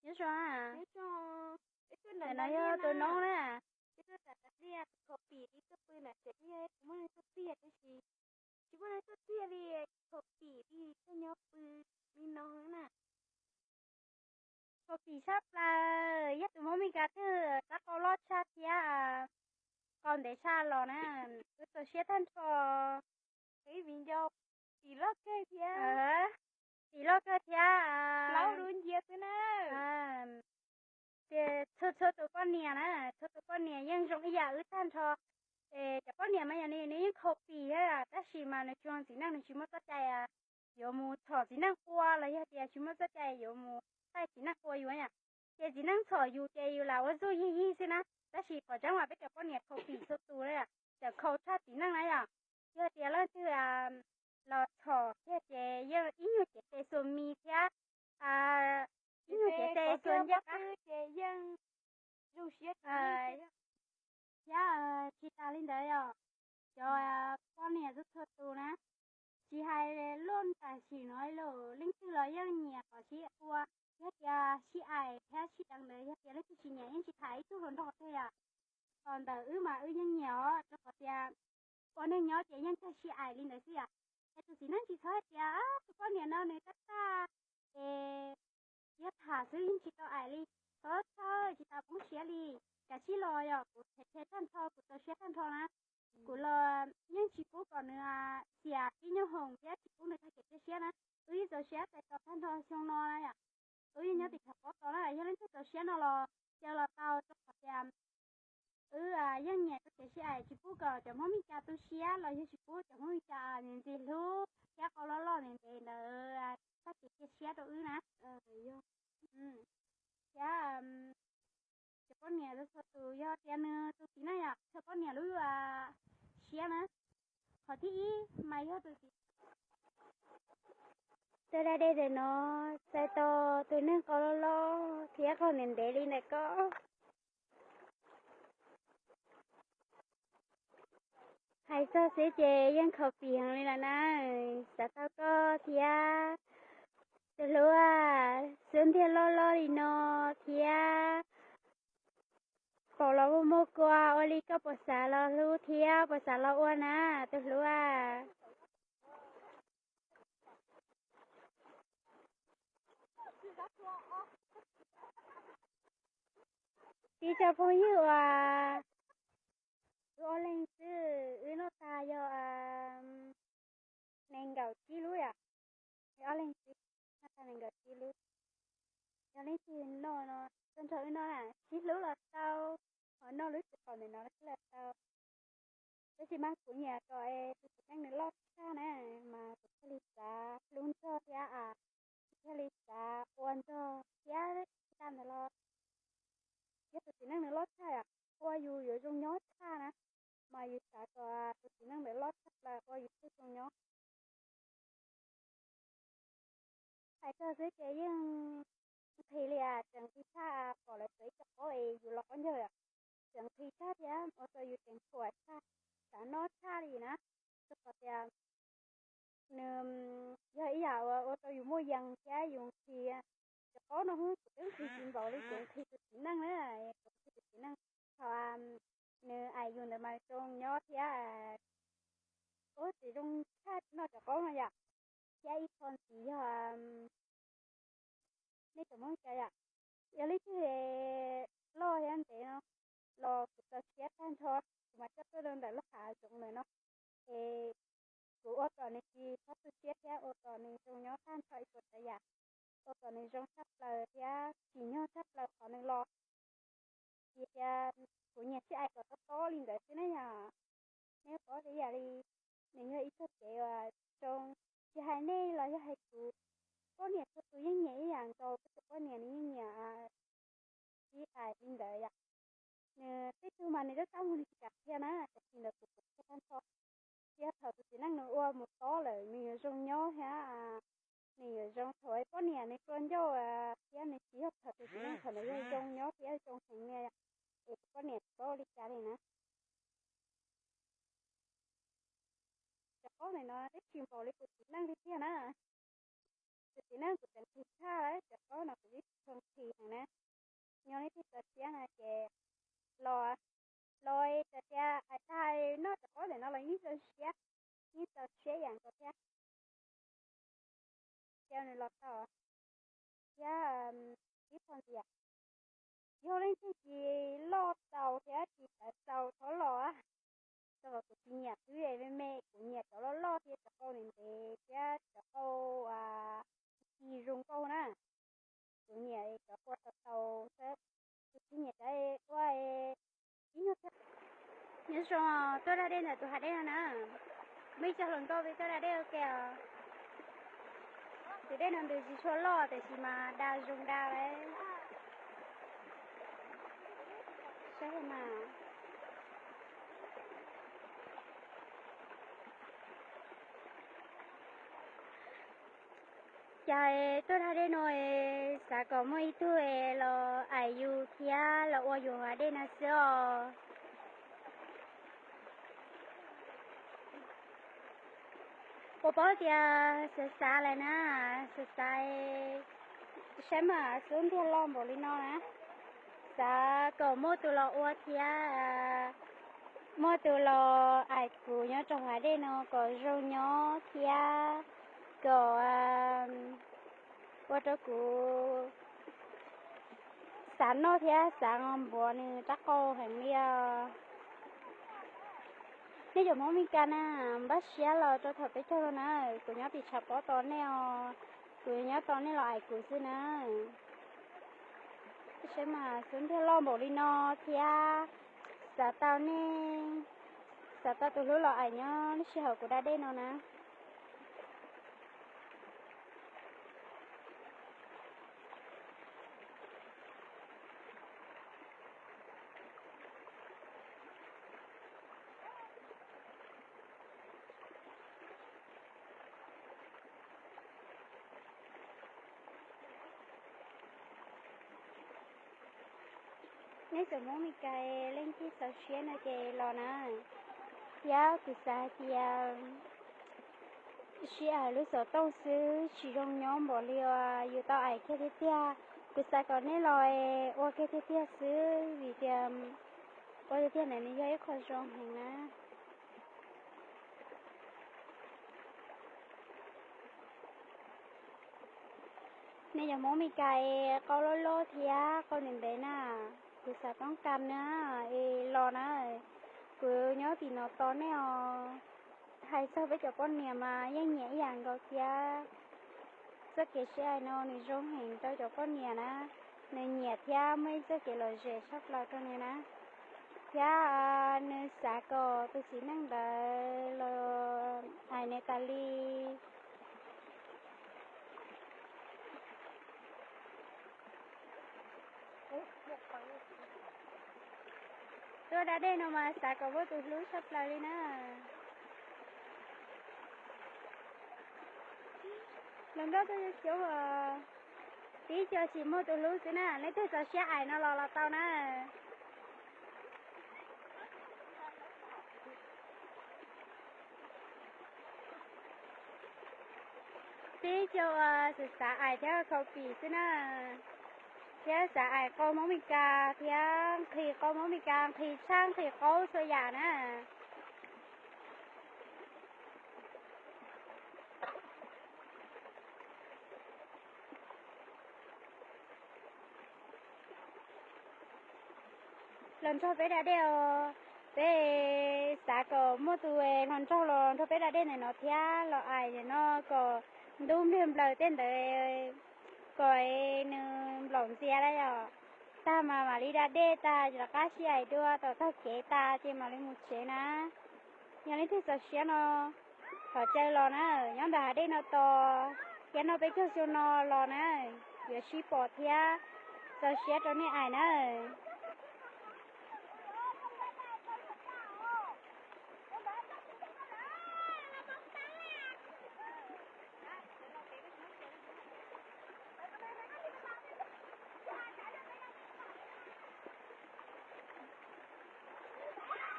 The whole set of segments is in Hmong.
Nyob zoo, ntawm no yog tus noob na. Khaus pim li tuaj pw nram tsev thiab, kuv muaj neeg tuaj tiag tab sis tsis muaj neeg tuaj tiag li, khaus pim li tuaj nyob pw li no na. Khaus pim tshaj plaws, yog tus Hmoob Mes Kas twg rab qau loj tshaj thiab qau ntev tshaj los na, wb txaus siab tag nrho. Ib viv ncaus, tim loj kawg thiab, tim loj kawg thiab, plaub lub nciab xwb na. Ces txhua txhua tus poj niam na, txhua tus poj niam yeej zoo ib yam wb tag nrho. Es cov poj niam mas yog nws yeej khaus pim thiab, tab sis mas nws tsis zoo txiv neej, nws tsis muaj txoj cai yuav mus txhom txiv neej qua los yog tias tsis muaj txoj cai yuav mus taij txiv neej qua yus yom. Ces txiv neej txhom yus ces yus lam ua zuj yig yig xwb na, tab sis qhov tseeb mas peb cov poj niam khaus pim txhua tus na, txawm khaus tshaj txiv neej na yom. Yog tias leej twg los txhom thiab ces yeej ib nyuag cev tes xuas mis thiab, ib nyuag cev tes xuas ncaj qab. Thiab tsis tas li ntawd yom, cov poj niam txhua txhua tus na, tsis hais luaj tam sim no los leej twg los yeej nyiam kom sib ua, yog tias sib aim thiab sib deev ntawd, yog tias leej twg tsis nyiam yeej tsis tham ib tug hluas nraug twg yom. Ho ntawm wb mas wb yeej nyiam os, rau qhov tias ua neeg nyob ces yeej kawg sib aim li ntawd xwb yom. Es tus txiv neej tsis txhob hais tias tus poj niam no nws tab tag, es yog tham xwb yeej tsis tau aim li, txhob txhawj tsis tau poob siab li. Kav tsij los yom, kuv them them tag nrho, kuv txaus siab tag nrho na. Kuv los yeej tsis pub kom nws xiam tib nyuag hoom thiab tsis pub nws tag kev cia siab na. Wb yeej txaus siab tais tos tag nrho xyoo no na yom. Wb yeej nyob tim Thaj Pob tos na, yog leej twg txaus siab no los cia los tau, rau qhov tias wb yeej nyiam txoj kev sib aim, tsis pub kom cov Hmoob Mes Kas tu siab los yog tsis pub cov Hmoob Mes Kas ntxim hlub thiab qau loj loj ntev ntev ntawd tag kev cia siab rau wb na. Thiab cov poj niam txhua tus yog tias nws tus txiv neej yom, txhua poj niam lub siab na. Qhov thib ib mas yog tus txiv Txawj da dej ntawm no, txais tau tus neeg qau loj loj thiab qau ntev ntev li ntawm ko. Hais txog xwb ces yeej khaus pim heev li lawm na. Xav tau koj thiab tus hlub, xub ntiag loj loj li no thiab paum los muaj muaj kua, ua li koj puas xav los hlub thiab puas xav los ua na tus hlub? Tib tsoom phooj ywg uas wb ob leeg xwb, wb noj tag yog nees nkaum tsib lub yom. Wb ob leeg xwb noj tag nees nkaum tsib lub. Yog leej twg noj no, tag nrho wb noj na, sib hlub los tau, ho noj lub txiv qaum ntawm no los tau. Tab sis mas kuv nyiam kom tus txiv neej nws loj tshaj na, mas kuv thiaj li xav hlub nrog thiab, kuv thiaj li xav ua nrog thiab. Tsis tas ntawd los yog tus txiv neej nws loj tshaj yom, ua yus yuav zoo nyob tshaj na, mas yus xav kom tus txiv neej ntawd loj tshaj plaws ua yus thiaj zoo nyob. Hais txog xwb ces yeej nqhis li, tseem nqhis tshaj pom lawv txawv ib co qaub es yus los qaub ncaug, tseem nqhis tshaj thiab ua rau yus tseem thuam tshaj, xav noj tshaj li na. Rau qhov tias nws yog ib yam uas ua rau yus muaj yees thiab yus nqhis. Cov qaub no kuv twb nqhis tsis npaum li kuv nqhis tus txiv neej na, kuv nqhis tus txiv neej. Thaum nws aim yus ntawd mas zoo nyob thiab, ua tsis zoo tshaj noj cov qaub no yom. Thiab ib qho ntxiv yog nej tsoom Hmoob cas yom, yog leej twg loj thiab ntev no los kuv txaus siab tag nrho, kuv mas coj tuaj rau ntawm lub hav zoov ntawm no, es kuv ua kom nws tsis txhob tu siab thiab ua kom nws zoo nyob tag nrho ib puas tsav yam, ua kom nws zoo tshaj plaws thiab tsim nyog tshaj plaws qhov nws los. Vim tias kuv nyiam sib aim kom tob tob li ntawd xwb na yom. Nej paub tias ib yam li nws yog ib txoj kev uas zoo, tsis hais nej los yog hais kuv, poj niam txhua tus yeej nyiam ib yam nkaus, peb tus poj niam nws yeej nyiam sib aim li ntawd yom. Nws tej tug mas nws lub kab mus nws tsis kam qhia na, tab sis ntawm kuv kuv qhia tag nrho. Txij thaum tus txiv neej nws ua mus tob lawm nws yuav zoo nyob thiab, nws yuav zoo thaum poj niam nws tua ncauj thiab nws tsis yog thaum tus txiv neej thaum nws yog zoo nyob thiab zoo heev li, es tus poj niam tsis paub ua li cas li na. Cov qaub ntawm no twb tsis npaum li kuv txiv neej li tiag na. Kuv txiv neej kuv tseem nqhis tshaj lawm, cov qaub no kuv twb tsis tshua nqhis heev na. Yog leej twg txaus siab no ces los, los txawm tias hais tag noj rov qab ntawm no los yeej txaus siab, yeej txaus siab ib yam nkaus thiab. Ces nws los tau thiab, ib qho ntxiv, yog leej twg tsis loj txaus thiab tsis txaus txaus thov los, txog los kuv tsis nyiam xwb, me me kuv nyiam cov loj loj thiab cov qau ntev ntev thiab cov qau ci zoo nkauj na. Kuv nyiam cov qau tau tau xwb, kuv tsis nyiam cov ua ib nyuag thiab. Nyob zoo, tuaj da dej ntawm tus hav dej no na. Muaj ib co hluas nkauj peb tuaj da dej ua ke os. Tus dej no nws tsis tshua loj tiam sis mas da zoo da lawm. Saib mas. Cas tuaj da dej no es xav kom muaj ib tug es los aim yus thiab los ua yus hav dej no xwb os. Puas paub tias xav xav lawm na, xav xav saib mas xub ntiag loj npaum li no na, xav kom muaj tus los ua thiab muaj tus los aim kuv nyob rau hav dej no kom zoo nyob thiab kom ua rau kuv xav noj thiab xav npua nws rab qau heev li os. Nej cov Hmoob Mes Kas na, npaj siab los rau thaum peb caug no na, kuv nyob tim tshav pob tos nej os, kuv nyob tos nej los aim kuv xwb na. Saib mas xub ntiag loj npaum li no thiab, xav tau nej, xav tau tus hlub los aim nyob lub sij hawm kuv da dej no na. Nej cov Hmoob Mes Kas leej twg txaus siab no ces los na, thiab kuv xav hais tias sib aim lub xov tooj xwb tsis zoo nyob npaum li uas yus tau aim kiag tiag tiag. Kuv xav kom nej los ua kiag tiag tiag xwb vim tias ua tiag tiag ntawd nws yog ib qho zoo heev na. Nej cov Hmoob Mes Kas es qau loj loj thiab qau ntev ntev na, kuv xav toob kas na, es los na, kuv nyob tim no tos nej os. Hais txog peb cov poj niam mas yeej nyiam ib yam nkaus thiab. Txoj kev sib aim no nws zoo heev rau cov poj niam na, nws nyiam thiab muaj ib txoj kev lom zem tshaj plaws rau nws na, thiab nws xav kom tus txiv neej ntawd los aim nws tas li. Tuaj da dej no mas xav kom muaj tus hlub tshaj plaws li na. Hluas nkauj tuaj xyoob os, tib co tsis muaj tus hlub xwb na, leej twg txaus siab aim no los los tau na. Tib co uas xav xav aim thiab khaus pim xwb na, thiab xav aim qau Hmoob Mes Kas thiab nqhis qau Hmoob Mes Kas, nqhis tshaj nqhis qaub txhua yam na. Los nrog peb da dej os, peb xav kom muaj tus los nrog los nrog peb da dej ntawm no thiab los aim ntawm no kom ntub npliag nplaws tej ntawd, kom nws nplaum ntxias lawm yom. Tag mas mam li da dej tag rov qab sib aim dua tom taug kev tas ces mam li mus tsev na. Yog leej twg txaus siab no thov caw los na, nyob ntawm hav dej no tos, thiab noj peb caug xyoo no los na, yuav sib pom thiab. Txaus siab rau nej aim na.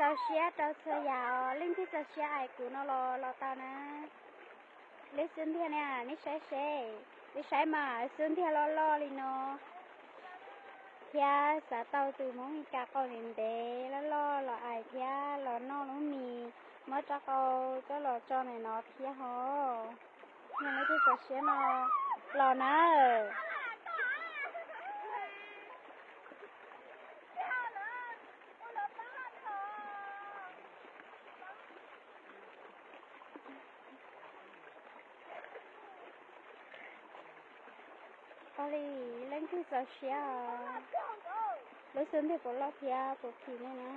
Txaus siab rau txhua yam os, leej twg txaus siab aim kuv no los los tau na. Lub xub ntiag na, nej saib seb, nej saib mas xub ntiag loj loj li no. Thiab xav tau tus Hmoob Mes Kas qau ntev ntev loj loj los ais thiab los noj lub mis, muab rab qau coj los tso ntawm no thiab hos. Yog leej twg txaus siab no los nawb. Ua li, leej twg txaus siab os, lub xub ntiag puas loj thiab puas phim ne na.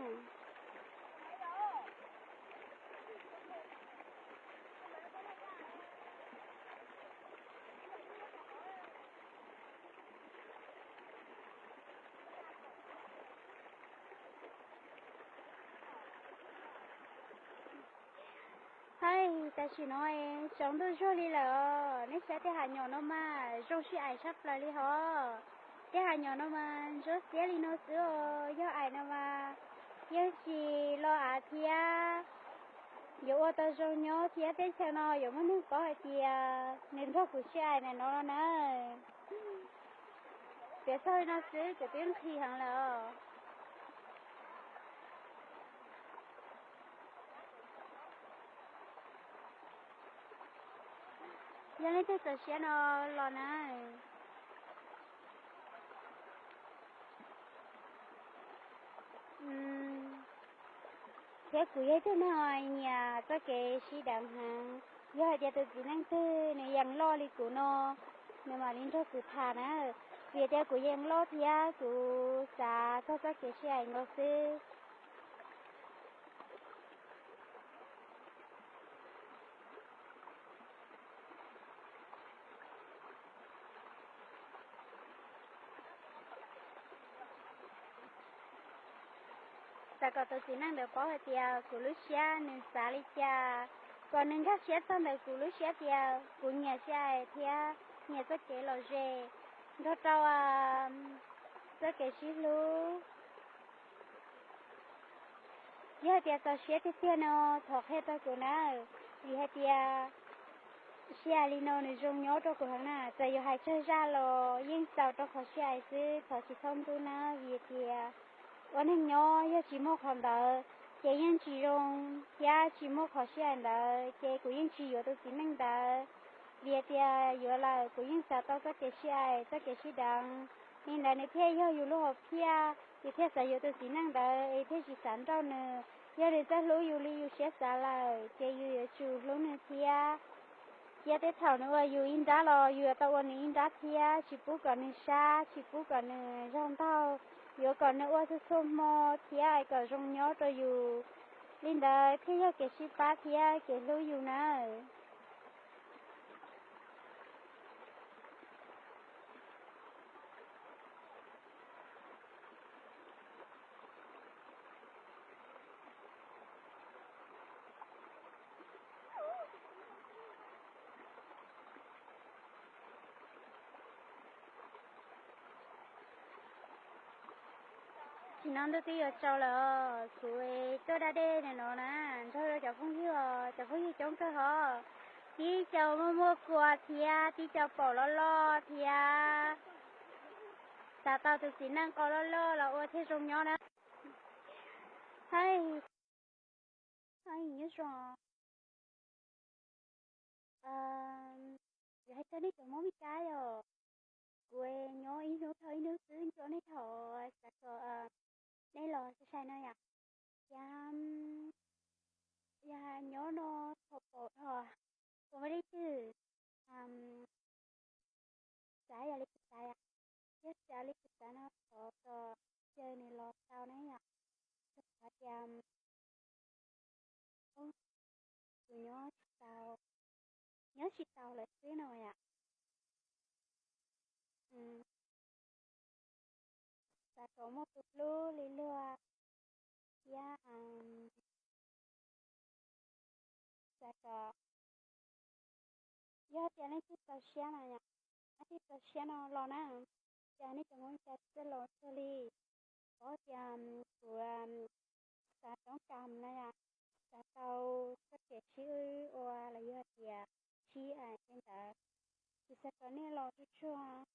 Hais, tam sim no es tsaus ntuj zuag li lawm os, nej saib tej hav nyom no mas zoo sib aim tshaj plaws li hos. Tej hav nyom no mas ntsuab xiab li no xwb os, yog aim no mas yeej tsis lo av thiab. Yuav ua tau zoo nyob thiab teb chaws no yuav muaj neeg paub hais tias nws nrog kuv sib aim ntawm no los na. Piav txog li no xwb kuv twb nqhis heev lawm os. Yog leej twg txaus siab no los na. Thiab kuv yog ib tug neeg nyiam txoj kev sib deev heev. Yog hais tias tus txiv neej twg nws yeej loj li kuv no, nws mam li nrog kuv tham na, vim tias kuv yeej loj thiab kuv xav txog txoj kev sib aim nkaus xwb. Xav kom tus txiv neej ntawd paub hais tias kuv lub siab nws xav li cas, kom nws nkag siab txog ntawm kuv lub siab tias kuv nyiam sib aim thiab nyiam txoj kev lom zem, nrog rau txoj kev sib hlub. Yog hais tias txaus siab tiag tiag no thov qhia rau kuv na, vim hais tias sib aim li no nws zoo nyob rau kuv heev na, txawm yuav hais tsawg zaj los yeej xaus rau qhov sib aim xwb, thov tsis txhob ntxub na, vim tias ua neeg nyob yog tsis muaj qhov ntawd ces yeej tsis zoo, thiab tsis muaj qhov sib aim ntawd ces kuv yeej tsis yuav tus txiv neej ntawd, vim tias yuav lawm kuv yeej xav tau txoj kev sib aim txoj kev sib deev. Li ntawd nws thiaj yog yus lub hom phiaj, yus thiaj xav yuav tus txiv neej ntawd es thiaj tsis xav nrauj nws. Yog nws txawj hlub yus li yus siab xav lawm ces yus yuav tsum hlub nws thiab. Cia tej thaum nws ua yus ib nrab los yus yuav tau ua nws ib nrab thiab, tsis pub kom nws sab, tsis pub kom nws zog ntaug, yuav kom nws ua txhua txhua hmo thiab kom zoo nyob rau yus. Li ntawd thiaj yog kev sib pab thiab kev hlub yus nawb. Tsis no ntuj twb yuav tsaus lawm, kuv tuaj da dej no na, nrog cov phooj ywg, cov phooj ywg coob kawg hov, tib co muaj muaj kua thiab tib co paum loj loj thiab. Xav tau tus txiv neej qau loj loj los ua thiaj zoo nyob na. Hais, nyob zoo. Yog hais txog nej cov Hmoob Mes Kas yom, kuv nyob ib hnub dhau ib hnub xwb nco nej thaum xav kom nej los sai sai no yom. Yog, yog nyob no thaum pom dhos, kuv muaj leej twg xav yam li kuv xav yom, yog xav li kuv xav no thov kom caw nws los tau na yom. Kuv xav tias kuv nyob tsis tau, nyob tsis tau lawm xwb no yom. Xav kom muaj tus hlub li luag thiab xav kom, yog tias leej twg txaus siab no yom, leej twg txaus siab no los na, cas nej cov Hmoob Mes Kas txawj los txog li, paub tias kuv xav toob kas na yom, xav tau txoj kev sib ua los yog tias sib aim li ntawd, kuv xav kom nej los tsuag tsuag.